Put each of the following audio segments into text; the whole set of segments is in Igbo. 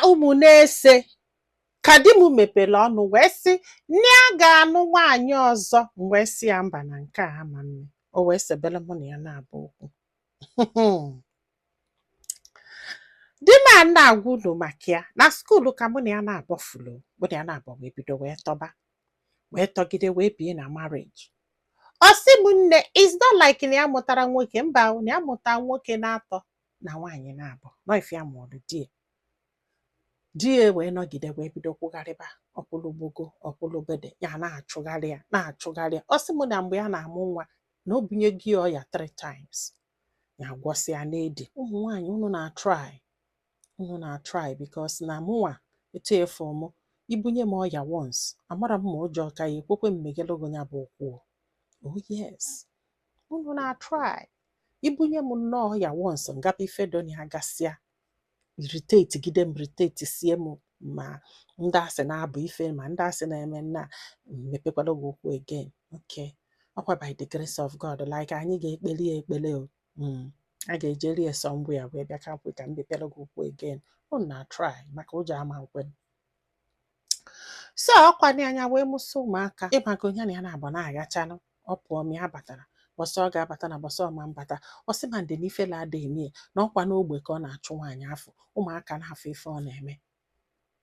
Ụmụ na-ese ka di m mepere ọnụ wee sị na ya ga-anụ nwaanyị ọzọ. M wee sị ya mba, na nke a ama mme. O wee sebere mụ na ya na-abụ okwu. Di m a na-agwa unu maka ya na school ka mụ na ya na-abọ fulu, mụ na ya na-abọ wee bido wee tọba, wee tọgide, wee bie na marriage. Ọ sị m, nne, it's not like na ya mụtara nwoke mba o, na ya mụta nwoke na-atọ na nwaanyị na-abụ nọ ife ya mụrụ di ya. Di ya wee nọgide wee bido kwụgharịba ọkwụlụgbogo ọkwụlụbede ya, na-achụgharị ya, na-achụgharị ya. Ọ sị m na mgbe ya na-amụ nwa na o bunye gị ọya three times, ya gwọsịa n'edi. Ụmụ nwaanyị, unu na-try, unu na-try, because na mụnwa etu efu mụ ibunye m ọya once, amara m ma ụjọ ka ya ekwekwe m megelu gị ya bụ ụkwụ. Oh yes, unu na-try. Ibunye m nnọọ ọya once, ngaba ifedonia gasịa irritate gide m, irritate sie m, ma ndị asị na-abụ ife, ma ndị asị na-eme nna mepekwala gị ụkwụ again. Okay, ọkwa by the grace of God, like anyị ga-ekpeli ya ekpele o. A ga-ejeri ya somewhere wee bịa ka kwe ka m mepere gị ụkwụ again. Unu na try maka ụjọ ama nkwe. So ọkwa na anya wee mụsị ụmụaka, ịmago ya na ya na-agba na-agachanụ. Ọ pụọ ma ya batara, bọsị ọ ga-abata na bọsị ọma mbata. Ọ sị ma ndị n'ifele ada eme ya na ọkwa n'ogbe ka ọ na-achụ nwaanyị afọ ụmụaka na-afọ ife ọ na-eme.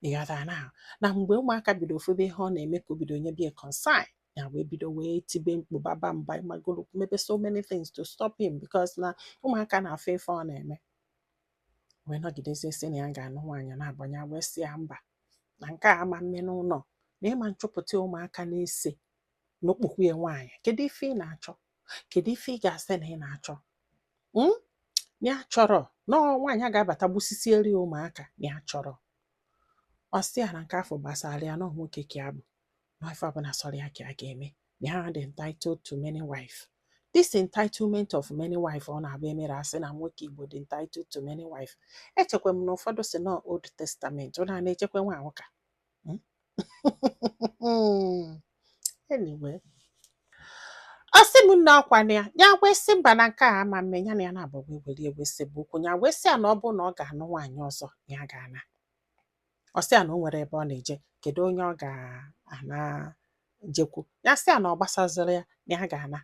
Ịghọtara na mgbe ụmụaka bido ofebe ihe ọ na-eme ka o bido nye bie concern ya, wee bido wee tibe mkpu, baba mba, ịmagolo, mebe so many things to stop him, because na ụmụaka na-afọ ife ọ na-eme. Wee nọgidezie sị na ya ga-anụ nwaanyị na-agbanye, wee sị ya mba, na nke a ama mme n'ụlọ, na ịma nchụpụta ụmụaka na-ese n'okpukwu ya nwaanyị. Kedu ife ị na-achọ? Kedu ife ị ga-asị na ị na-achọ? Na ya chọrọ nọọ nwaanyị a ga-abata gbusisieri ya ụmụaka, na ya chọrọ. Ọ sị ya na nke afọ gbasara ya, nọọ nwoke ka ya bụ, na ife ọbụla sọrọ ya ka a ga-eme, na ya dị entitled to many wife. This entitlement of many wife ọ na-abụ emere asị na nwoke Igbo dị entitled to many wife. Echekwa m na ụfọdụ si nọ Old Testament, ọ na-echekwa nwa ụka. Anyway, ọ sị m nne, ọkwa na ya ya wee sị mba, na nke a ama mme. Ya na ya na-abụ wee were wee sebe okwu. Ya wee sị ya na ọ bụrụ na ọ ga-anụ nwaanyị ọzọ, ya ga-ana. Ọ sị ya na o nwere ebe ọ na-eje, kedu onye ọ ga-ana jekwu? Ya sị ya na ọ gbasaziri ya, na ya ga-ana.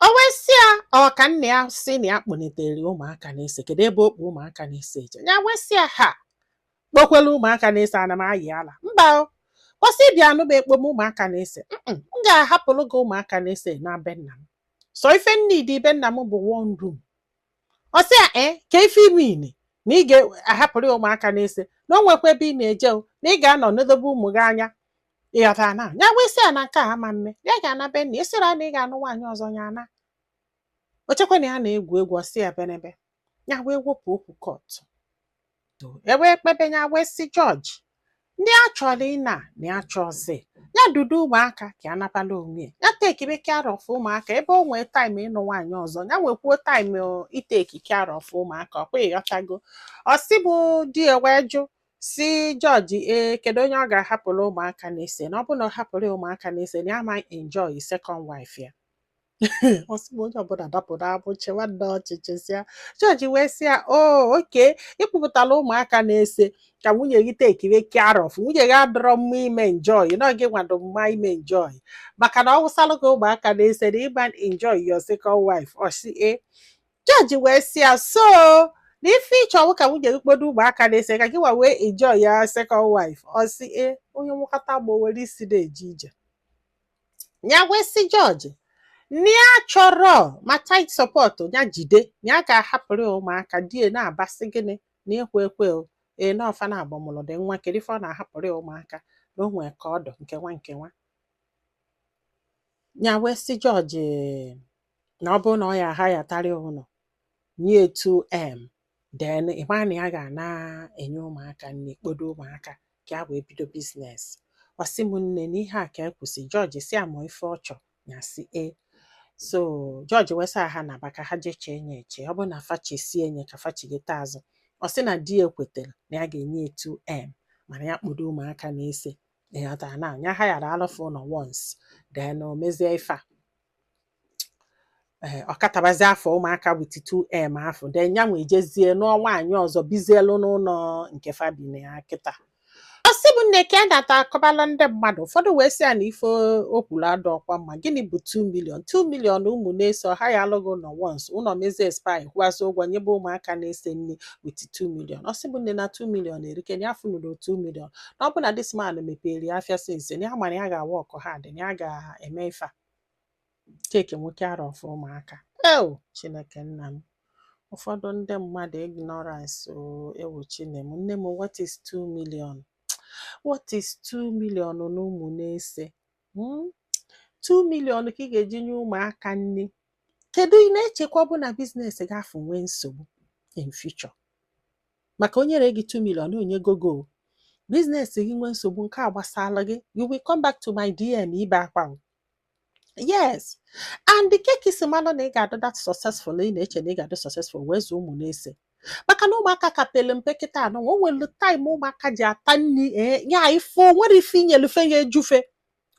O wee sị ya ọ ka nna ya sị na ya kpọnitere ụmụaka na-ese, kedu ebe o kpu ụmụaka na-ese eje? Ya wee sị ya ha kpokwelu ụmụaka na-ese, ana m ayị ala mba o, kwụsị ịbịa anụ m ekpom ụmụaka na-ese. M ga-ahapụrụ gị ụmụaka na-ese na be nna m. So ife nnidi be nna m bụ one room. Ọ sị ya ee, ka ife ime ini na ị ga-ahapụrụ ya ụmụaka na-ese, na o nwekwa ebe ị na-eje o, na ị ga-anọ nedobe ụmụ gị anya. Ịghọtara na ya wee sị ya na nke a ama mme, ya ga-ana be nna. Ịsịra na ị ga-anụ nwaanyị ọzọ, ya ana. O chekwa na ya na-egwu egwu. Ọ sị ya benebe. Ya wee wepụ okwu court, e wee kpebe. Ya wee sị jọji ndị a chọrọ ịna na ya chọzi ya dudu ụmụaka ka ya nabala onwe ya, ya take care of ụmụaka. Ebe o nwee time ịnụ nwaanyị ọzọ, ya nwekwuo time i take care of ụmụaka. Ọkwa ịghọtago? Ọ sị bụ di ya wee jụ si jọji ee, kedu onye ọ ga-ahapụrụ ụmụaka na-ese, na ọ bụrụ na ọ hapụrụ ya ụmụaka na-ese, na ya ama enjoy second wife ya. Ọ sị m onye ọbụla dapụrụ abụ chewa nne ọchịchị sịa. Jọji wee sị ya o oke ịkpụpụtala ụmụaka na-ese ka nwunye gị take care of. Nwunye gị adọrọ mma ime enjoy na gị nwado mma ime enjoy, maka na ọ wụsalụ gị ụmụaka na-ese na ịma enjoy your second wife. Ọ sị e. Jọji wee sị ya so na ife ịchọwụ ka nwunye gị kpodo ụmụaka na-ese ka gị nwa wee enjoy ya second wife. Ọ sị e, onye nwekọta gba were isi na-eje ije. Ya wee sị jọji na ya chọrọ ma child support ya jide, na ya ga-ahapụrụ ya ụmụaka. Die na-abasị gịnị na ekwe ekwe o ee na ọfa na agbamụlụ dị nwa, kedu ife ọ na-ahapụrụ ya ụmụaka, na o nwee ka ọdụ nke nwa nke nwa. Ya wee sị jọji na ọ bụrụ na ọ ya aha ya tarịa ụlọ nye 2M, then ịma na ya ga na-enye ụmụaka nne, kpodo ụmụaka ka ya wee bido business. Ọ sị m nne, na ihe a ka ekwesị. Jọji si amụ ife ọ chọ. Ya sị e. So jọji wee sị ha naba ka ha jee chee nye eche. Ọ bụrụ na fa chesie nye ka fa chigete azụ. Ọ sị na di ya kwetere na ya ga-enye ya 2M, mana ya kpodo ụmụaka na-ese. Ịghọtara na ya ha yara alụfụ ụlọ once, then o mezie ife a. Ee, ọ katabazi afọ ụmụaka with 2M afọ, then ya nwe jezie nụọ nwaanyị ọzọ, bizielu n'ụlọ nke fa bi na ya kịta. Ọ sị m, nne, ka a nata akọbala ndị mmadụ, ụfọdụ wee sị ya na ife o kwuru adọ ọkwa mma. Gịnị bụ 2 million? 2 million ụmụ na-eso ha ya alụghị ụlọ once, ụlọ mezie expire, kwụasị ụgwọ nyebe ụmụaka na-ese nri with 2 million. Ọ sị bụ nne na 2 million erike na ya fụnụrụ 2 million, na ọ bụ na this man mepere ya afịa since na ya mara ya ga-awa ọkụ ha dị na ya ga-eme ife a take nwoke arọ of ụmụaka. Eo, Chineke nna m, ụfọdụ ndị mmadụ ignorance o. Ewu, Chinem nne m, what is 2 million? What is 2 million na ụmụ na-ese? 2 million ka ị ga-eji nye ụmụaka nri? Kedu ị na-echekwa bụ na business gị afụ nwee nsogbu in future? Maka onye re gị 2 million, onye gogo business gị nwee nsogbu, nke a gbasara gị. You will come back to my DM ibe akwa o. Yes, and the cake isi malụ na ị ga-adị that successful, ị na-eche na ị ga-adị successful wee zụọ ụmụ na-ese, maka na ụmụaka ka pere mpe kịta anọ. O nwere time ụmụaka ji ata nri. Ee, ya ife o nwere ife inyelufe ya ejufe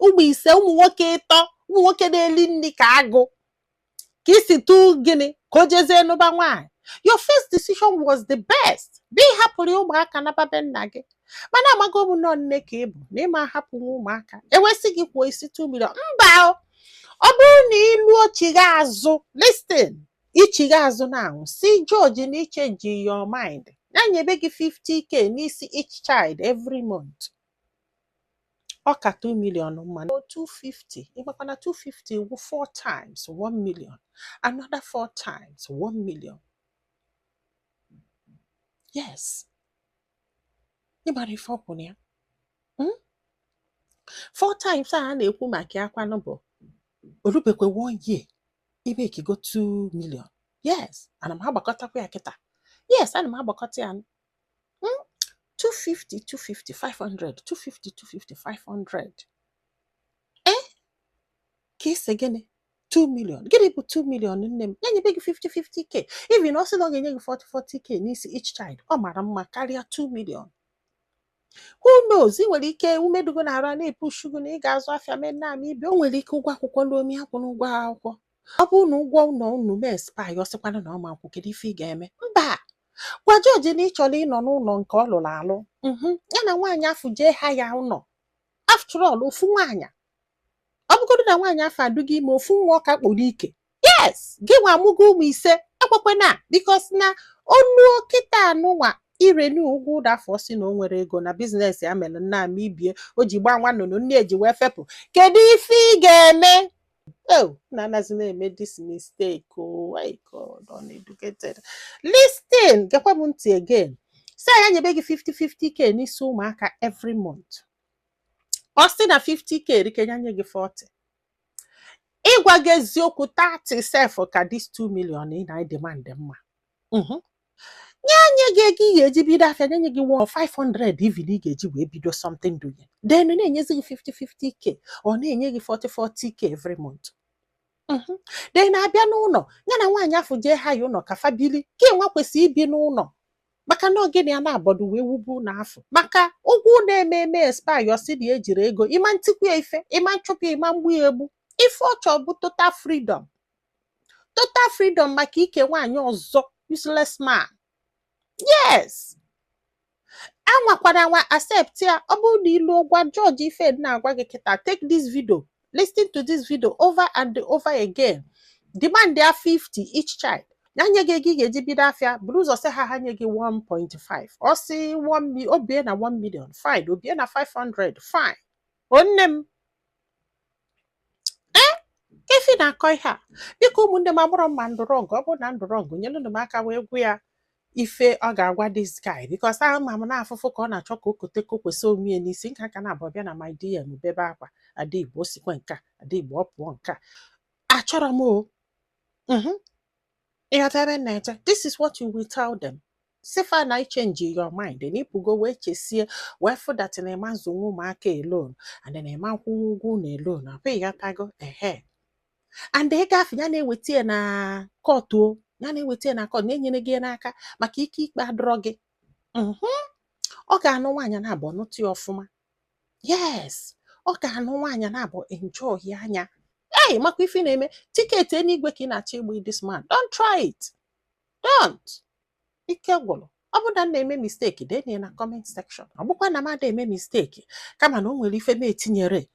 ụmụ 5, ụmụ nwoke 3, ụmụ nwoke na-eli nri ka agụ. Ka isi tụ gịnị ka o jezie nụba nwaanyị? Your first decision was the best, bụ ịhapụrụ ya ụmụaka naba be nna gị. Mana amago m nọ nne ka ị bụ na ịma ahapụ nwa ụmụaka ewesị gị kwuo isi 2 million. Mba o. Ọ bụrụ na ịlụọ chigha azụ, listen, ichigha azụ na ahụ si George na ichange your mind, ya nyebe gị 50K n'isi each child every month, ọ ka 2 million mma. 250, ịmakwa na 250 wụ 4 times 1 million, another 4 times 1 million. Yes, ịmara ife ọ kwụ na ya? 4 times a na-ekwu maka ya kwanụ bụ orubekwe one year imekigo 2 million. Yes, ana m agbakọtakwa ya kịta. Yes, ana m agbakọta ya. 250, 250, 500, 250, 250, 500. Eh, ka isi gịnị? 2 million, gịnị bụ 2 million, nne m? Ya nyebe gị 50 50K, even ọ sị na ọ ga-enye gị 40 40K n'isi each child, ọ mara mma karịa 2 million. Who knows, ị nwere ike umedugo na arụ a na-epushugo na ị ga-azụ afịa mee nna m ibe. O nwere ike ụgwọ akwụkwọ luo ome, akwụ n'ụgwọ akwụkwọ. Ọ bụrụ na ụgwọ ụlọ unu mee expire, ọ sịkwana na ọ ma akwụ, kedu ife ị ga-eme? Mba, gwa George na ị chọrọ ịnọ n'ụlọ nke ọ lụrụ alụ. Ya na nwaanyị afụ jee ha ya ụlọ. After all, ofu nwaanyị, ọ bụgodu na nwaanyị afọ adụgo ime ofu nwa, ọka kpọrọ ike. Yes, gị nwa amụgo ụmụ 5, ekwekwana, because na olu kịta anụnwa irenu ụgwọ ụlọ afọ, si na o nwere ego na business ya mere nna ama ibie o ji gbaa nwa nnụnụ nne eji wee fepụ. Kedu ife ị ga-eme? Oh, na anazi na-eme this mistake. Oh my God, uneducated. Listen, gekwa m ntị again. Si ya nyebe gị 50 50K n'isi ụmụaka every month. Ọ sị na 50K erike, ya nye gị 40. Ịgwa gị eziokwu, 30 sef ka this 2 million ị na-demand mma. Nye nye gị ego ị ga-eji bido afịa, nye nye gị 1 500 even ị ga-eji wee bido something doing, then na-enyezi gị 50 50K, ọ na-enye gị 40 40K every month. Then abịa n'ụlọ, ya na nwaanyị afọ jee ha ya ụlọ ka fabili ka nwa kwesịrị ibi n'ụlọ, maka na ogene ya na-abọdo wee wubu ụlọ afọ, maka ụgwọ ụlọ eme eme expire, ọ sị na ejiri ego ịma ntikwu ya ife, ịma nchụpụ ya, ịma mgbu ya egbu. Ife ọ chọrọ bụ total freedom, total freedom, maka ike nwaanyị ọzọ. Useless man. Yes, anwakwana anwa accept ya. Ọ bụrụ na ilu gwa George ife na-agwa gị kịta, take this video, listen to this video over and over again. Demand ya 50 each child, ya nye gị ego ị ga-eji bido afịa. Buru ụzọ sị ha ha nye gị 1.5. Ọ sị 1 obie na 1 million, fine. Obie na 500, fine. O nne m, ee, efi na-akọ ihe a. Biko ụmụnne m, agbụrọ mma ndụrọngụ. Ọ bụrụ na ndụrọngụ, nyelụnụ m aka wee gwu ya ife ọ ga-agwa this guy, because ama m na afụfụ ka ọ na-achọ ka o kote ka o kwesị omie n'isi nka nka na-abụ bịa na my DM bebe akwa. Ada Igbo, o sikwe nke a, Ada Igbo, ọ pụọ nke a, achọrọ m o. Ịghọta ebe m na-eje? This is what you will tell them. Sifa na change your mind, na ịpụgo wee chesie wee fụ that na ịma nzụnwe ụmụaka alone and na ịma nkwụnwe ụgwọ ụlọ alone. Ọ bụ ịghọtago? Ehe, and ego afọ ya na-eweta ya na court o, ya na-eweta ya na court, na-enyere gị n'aka maka ike ikpe adọrọ gị. Ọ ga-anụ nwaanyị na-abụ nụtụ ya ọfụma. Yes, ọ ga-anụ nwaanyị na-abụ enjoy ya anya. Hey, makwa ife ị na-eme. Ticket eluigwe ka ị na-achọ igbu this man. Don't try it, don't. Ike gwụrụ. Ọ bụ na m na-eme mistake, denye na comment section. Ọ bụkwa na m ada eme mistake, kama na o nwere ife m etinyere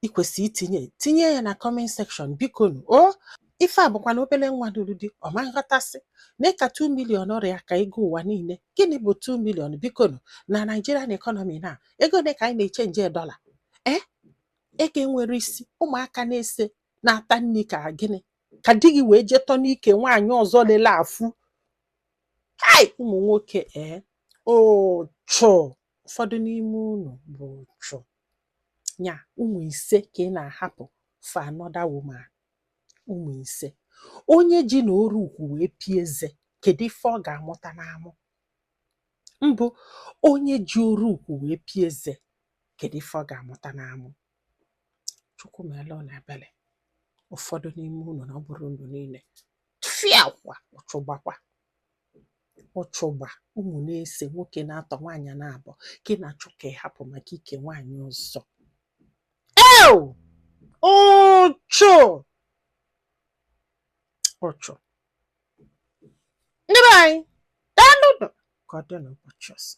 ikwesị itinye, tinye ya na comment section, biko nu. O ife a bụkwa na obele nwa lụrụ di, ọ ma nghọtasị na ka 2 million ọrịa ka ego ụwa niile. Gịnị bụ 2 million, biko nu, na Nigerian economy? Na ego ole ka anyị na-echange dollar? Ee, ego enwere isi. Ụmụaka na-ese na-ata nri ka gịnị ka di gị wee jetọ n'ike nwaanyị ọzọ lele afụ. Hai, ụmụ nwoke, ee, ụchụ. Ụfọdụ n'ime unu bụ ụchụ nya. Ụmụ 5 ka ị na-ahapụ for another woman. Ụmụ 5, onye ji na oru ukwu wee pie eze, kedu ife ọ ga-amụta n'amụ mbụ? Onye ji oru ukwu wee pie eze, kedu ife ọ ga-amụta n'amụ? Chukwu meela unu ebele, ụfọdụ n'ime unu, na ọ bụrụ unu niile. Tụfịakwa, ụchụgbakwa ụchụgba. Ụmụ na-ese, nwoke na-atọ, nwaanyị na-abụ, ka ị na-achọ ka ị hapụ maka ike nwaanyị ọzọ. Ew, ụchụ, ụchụ. Ndị be anyị, daalụnụ. Ka ọ dị n'ụbọchị ọzọ.